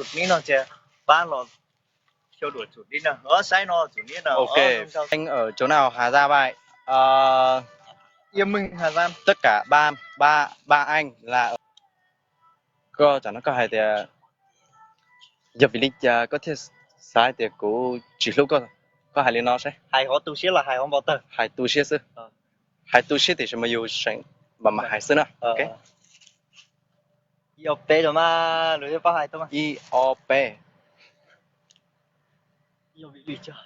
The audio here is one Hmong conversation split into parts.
Tus nib no ces pab los xyau duam tus nib no, saib no tus nib no. Ok, anh ở chỗ nào Hà Giang vậy? Ờ, Yên Minh, Hà Giang. Tất cả ba ba ba anh là ở, koj tsam no koj hais tias, yog vim li cas koj thiaj xav hais tias kuv tsis hlub koj? Koj hais li no saib. Hais hauv tu siab los hais hauv npau taws? Hais tu siab xwb. Hais tu siab tiam sis mas yus seem npam mam hais xwb na. Ok. Ib ob peb rau mas lus thiaj paub hais tau mas. Ib ob peb. Yog vim li cas?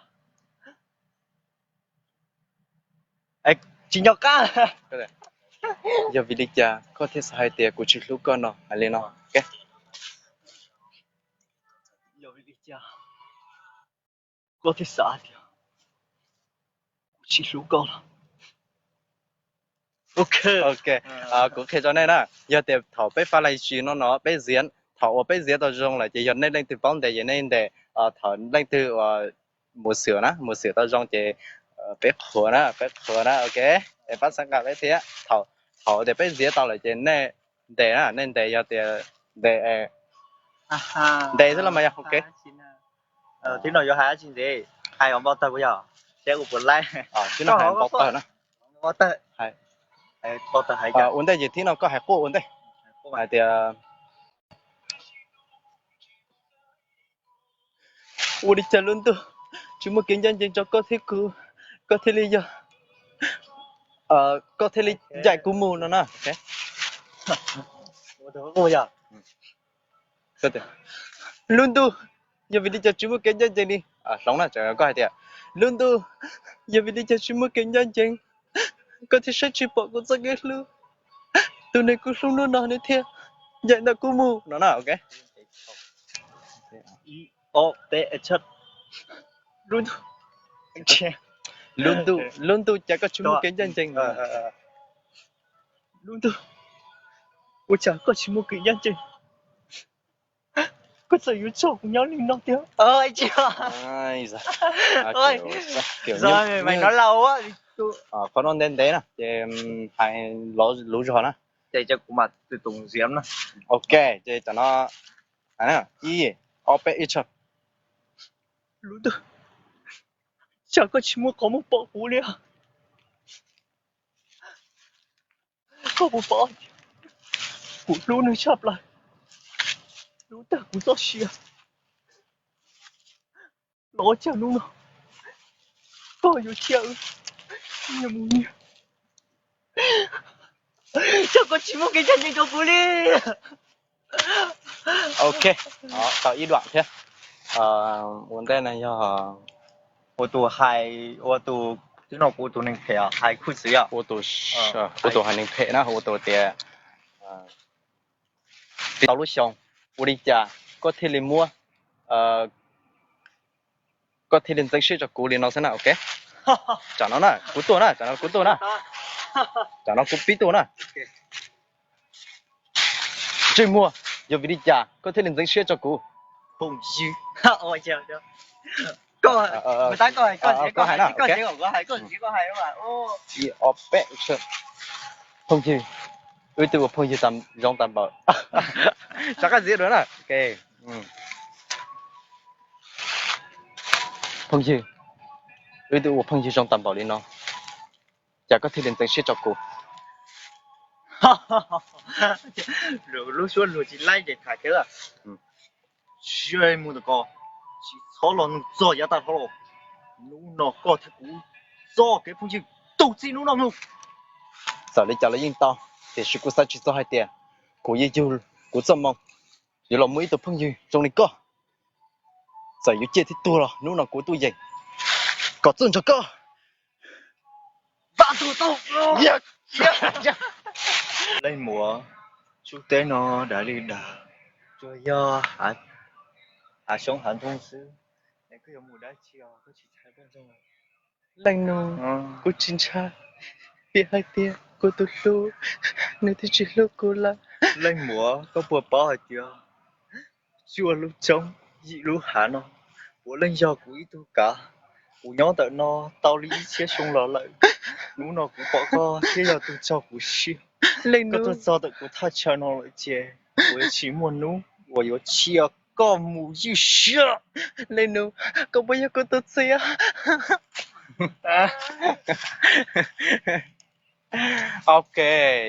Tsis nco qab. Yog vim li cas koj thiaj xav hais tias kuv tsis hlub koj no? Hais li no. Yog vim li cas koj thiaj xav tias kuv tsis hlub koj? Ok, kuv qhia rau nej na, yog tias thaum peb fab live stream no no peb ziav, thaum uas peb ziav tau zoo lawm ces yog nej leej twg paub ntes ces nej ntes, thaum leej twg uas mus xwm na, mus xwm tau zoo ces peb qhuas na, peb qhuas na. Ok, es pab xav nqa peb thiab. Thaum, thaum tias peb ziav tau lawm ces nej ntes na, nej ntes, yog tias ntes, ntes xwb los mas yog ok. Thib no yuav hais dab tsi ntxiv? Hais hauv npau taws puas yog? Seb kuv puas laib. Thib no hais npau taws na. Ua ntej ces thib no koj hais quaj ua ntej, hais tias, ua li cas lub ntuj tsis muaj kev ncaj ncees rau koj thiab kuv, koj thiaj li yog, koj thiaj li ncaim kuv mus no na. Lub ntuj, yog vim li cas tsis muaj kev ncaj ncees li? Hloov na, koj hais tias, lub ntuj, yog vim li cas tsis muaj kev ncaj ncees, koj thiaj saib tsis pom kuv txoj kev hlub, tus neeg kuv hlub hnub no nws thiaj ncaim ntawm kuv mus no na. Ok. Lub ntuj, lub ntuj, cas koj tsis muaj kev ncaj ncees? Lub ntuj, ua cas koj tsis muaj kev ncaj ncees? Koj txawm yuav tso kuv nyob li no tiag. Qhov no ntev ntev na ces hais lus zog na. Ces kuv mam tus ziav na. Ok, ces tam no ib, ob peb, ib tso. Lub ntuj, cas koj tsis muaj qhov muag pom kuv li? Koj puas paub, kuv hlub nws tshaj plaws, hlub tag kuv txoj sia. Los cas hnub no koj yuav cia wb nyias mus nyias, cas koj tsis muaj kev ncaj ncees rau kuv li? Ok, tau ib duam thiab. Ua ntej no yog ua tus hais, ua tus, twb no kuv ua tus neeg phem hais khuj xwb yom. Ua tus, ua tus hais neeg phem na, ua tus tias, tau lub xyoo, ua li cas koj thiaj li muab, koj thiaj li ntxeev siab rau kuv li no xwb na. Ok, tsam no na kuv tuaj na, tsam no kuv tuaj na, tsam no kuv pib tuaj na. Ntsej muag, yog vim li cas koj thiaj li ntxeev siab rau kuv? Phooj ywg, phooj ywg, wb twb ua phooj ywg zoo tas npaum, rov qab ziav dua na. Phooj ywg, wb twb ua phooj ywg zoo tas npaum li no, cas koj thiaj li ntxeev siab rau kuv? Lub suab luag tsis laib ces tham kiag. Ze mus ntawm ko, tsis txhob los nug txog yav tag hlo los. Hnub no koj thiab kuv txoj kev phooj ywg tu txij hnub no mus. Txawm li cas los yeej tau, tiam sis kuv xav tsis txog hais tias kuv yuav yug kuv txoj moo yuav los muaj ib tug phooj ywg zoo li koj. Txawm yuav ciaj thiab tuag los hnub no kuv tuaj yeem kom txog nrog koj. Leej muam, tsub teb no dav li dav, tsuas yog hav xyoob hav ntoo xwb, es koj yuav mus dab tsi os, koj tsis ntshai poj ntxoog? Leej nus, kuv tsis ntshai, vim hais tias kuv tus hlub nws twb tsis hlub kuv lawm. Leej muam, koj puas paub hais tias cuaj lub roob yim lub hav no puav leej yog kuv ib tug kav. Kuv nyob ntawm no tau li ib txhiab xyoo los lawm, hnub no kuv pom koj thiaj yog tus raug kuv siab. Leej nus, koj tuaj txog ntawm kuv thaj chaw no lawm ces kuv yuav tsis muaj hnub uas yuav cia Koj mus ywj siab li no, koj puas yog kuv tus txiv? Ok,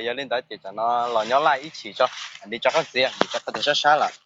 yog li ntawd ces tsam no los nyob laj ib chim tso, li tso koj txiv, li tso koj txiv sab sab lawm.